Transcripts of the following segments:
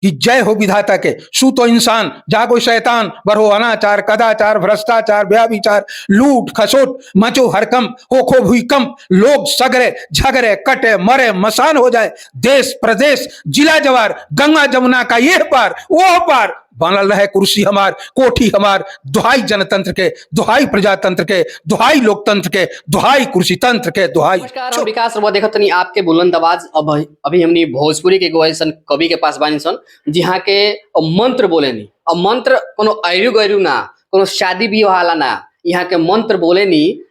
कि जय हो विधाता के, सूतो इंसान जागो शैतान, बढ़ो अनाचार कदाचार भ्रष्टाचार व्याभिचार, लूट खसोट मचो हरकंप, होखो भूकंप, लोग सगरे झगड़े कटे मरे मसान हो जाए, देश प्रदेश जिला जवार, गंगा जमुना का ये पार वो पार, बनल रहे कुर्सी हमार कोठी हमार, दुहाई जनतंत्र के, दुहाई प्रजातंत्र के, दुहाई लोकतंत्र के, दुहाई कुर्सी तंत्र के, दुहाई। नमस्कार, हम विकास रउआ देखत तनी आपके बुलंद आवाज। अब अभी हमनी भोजपुरी के एगो ऐसन कवि के पास बानी सन जिहाँ के मंत्र बोलेनी। अब मंत्र कोनो ऐरू गैरू ना, कोनो शादी विवाह वाला ना, यहाँ के मंत्र बोलेनी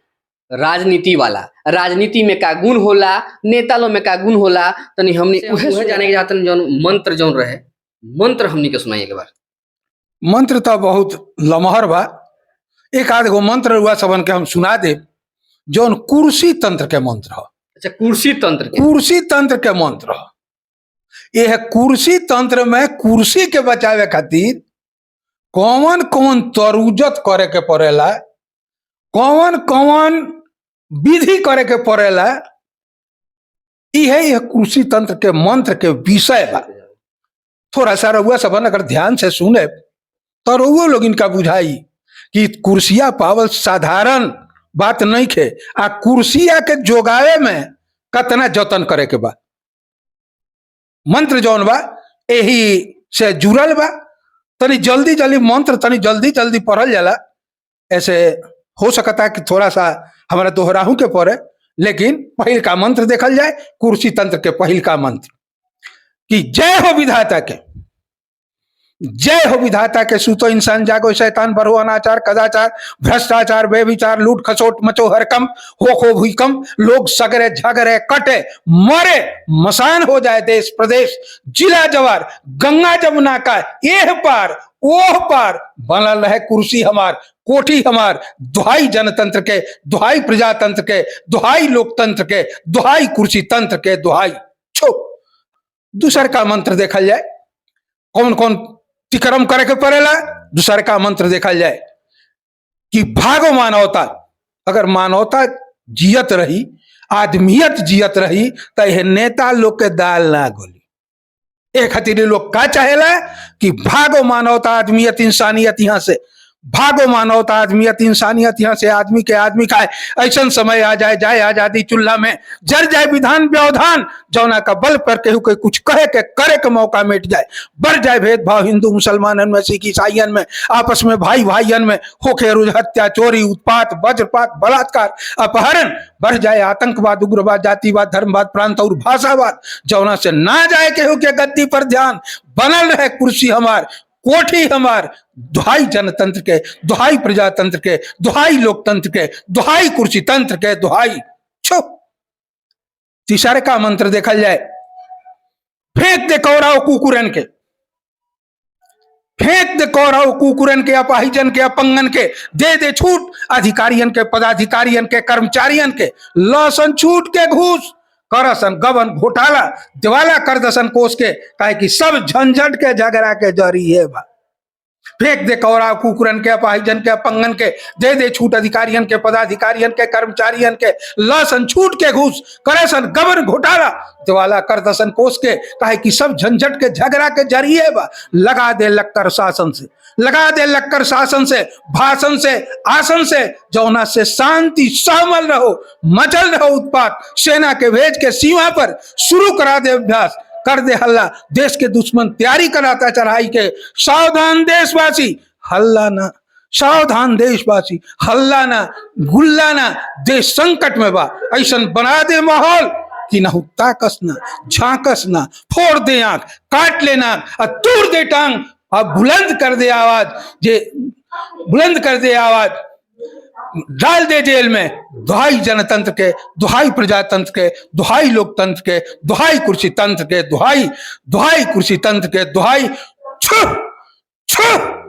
राजनीति वाला। राजनीति में का गुण होला, नेता लोग में का गुण होला, तनी हमनी उहे जाने के चाहतनी। जौन मंत्र जौन रहे, मंत्र हमनी के सुनाई एक बार। मंत्र तो बहुत लमहर बा, एक आध गो मंत्र हुआ सबन के हम सुना देब, जौन कुर्सी तंत्र के मंत्र ह। अच्छा, कुर्सी तंत्र के। कुर्सी तंत्र के मंत्र ह। यह कुर्सी तंत्र में कुर्सी के बचावे खातिर कौन कौन तरुजत करे के पड़ेला, कौन कौन विधि करे के पड़ेला, इहे यह कुर्सी तंत्र के मंत्र के विषय बा। थोड़ा सा रउआ सबन अगर ध्यान से सुने तो रउआ लोग इनका बुझाई कि कुर्सिया पावल साधारण बात नहीं खे, आ कुर्सिया के जोगावे में कतना जतन करे के बा। मंत्र जौन बा एही से जुड़ल बा। तनी जल्दी जल्दी मंत्र तनी जल्दी जल्दी पढ़ल जाला, ऐसे हो सकता है कि थोड़ा सा हमारा दोहराहू के पड़े, लेकिन पहिल का मंत्र देखल जाए, कुर्सी तंत्र के पहिल का मंत्र कि जय हो विधाता के, जय हो विधाता के, सूतो इंसान जागो शैतान, बढ़ो अनाचार कदाचार भ्रष्टाचार बेविचार, लूट खसोट मचो हरकंप, हो खो भूकंप, लोग सगरे झगड़े कटे मरे मसान हो जाए, देश प्रदेश जिला जवार, गंगा जमुना का एह पार ओह पार, बनल रहे कुर्सी हमार कोठी हमार, दुहाई जनतंत्र के, दुहाई प्रजातंत्र के, दुहाई लोकतंत्र के, दुहाई कुर्सी तंत्र के, दुहाई। छो दूसर का मंत्र देखल जाए, कौन कौन तिक्रम करे के पड़ेला। दूसर का मंत्र देखल जाए कि भागो मानवता, अगर मानवता जियत रही, आदमियत जियत रही, तो यह नेता लोग के दाल ना गोली। ए खातिर ये लोग का चाहेला कि भागो मानवता आदमियत इंसानियत यहाँ से, भागो मानवता आदमियत इंसानियत यहाँ से, आदमी के आदमी खाए, ऐसा समय आ जाए, जाए आजादी चूल्हा में जर जाए विधान व्यवधान, जौना का बल पर केहू के कुछ कहे के करे के मौका मिट जाए, बढ़ जाए भेदभाव हिंदू मुसलमानन में, सिख ईसाईयन में, आपस में भाई भाईयन में, होखे रोज हत्या चोरी उत्पात वज्रपात बलात्कार अपहरण, बढ़ जाए आतंकवाद उग्रवाद जातिवाद धर्मवाद प्रांत और भाषावाद, जौना से ना जाए केहू के गद्दी पर ध्यान, बनल रहे कुर्सी हमार कोठी हमार, दुहाई जनतंत्र के, दुहाई प्रजातंत्र के, दुहाई लोकतंत्र के, दुहाई कुर्सी तंत्र के, दुहाई। छो तीसरे का मंत्र देखल जाए, फेंक दे कौराव कुकुरन के, फेंक दे कौराव कुकुरन के, अपाहिजन के, अपंगन के, दे दे छूट अधिकारियन के, पदाधिकारियन के, कर्मचारियन के, लसन छूट के घूस, करसन गबन घोटाला दिवाला कर दसन कोष के, काहे कि सब झंझट के झगड़ा के जरिए बा। फेंक दे कौरा कुकुरन के, अपाहिजन के, अपंगन के, दे दे छूट अधिकारियन के, पदाधिकारियन के, कर्मचारियन के, लसन छूट के घूस, करेसन गबन घोटाला दिवाला कर दसन कोष के, काहे कि सब झंझट के झगड़ा के जरिए बा। लगा दे लक्कर शासन से, लगा दे लक्कर शासन से, भाषण से, आसन से, जौना से शांति सहमल रहो, मचल रहो उत्पात, सेना के भेज के सीमा पर शुरू करा दे अभ्यास, कर दे हल्ला, देश के दुश्मन तैयारी कराता चढ़ाई के, सावधान देशवासी हल्ला ना, सावधान देशवासी हल्ला ना, गुल्ला ना, देश संकट में बा, ऐसन बना दे माहौल कि ना ताकस ना झांकस ना, फोड़ दे आंख, काट लेना और तोड़ दे टांग, और बुलंद कर दे आवाज, जे बुलंद कर दे आवाज, डाल दे जेल में, दुहाई जनतंत्र के, दुहाई प्रजातंत्र के, दुहाई लोकतंत्र के, दुहाई कुर्सी तंत्र के, दुहाई, दुहाई कुर्सी तंत्र के, दुहाई। छु छु।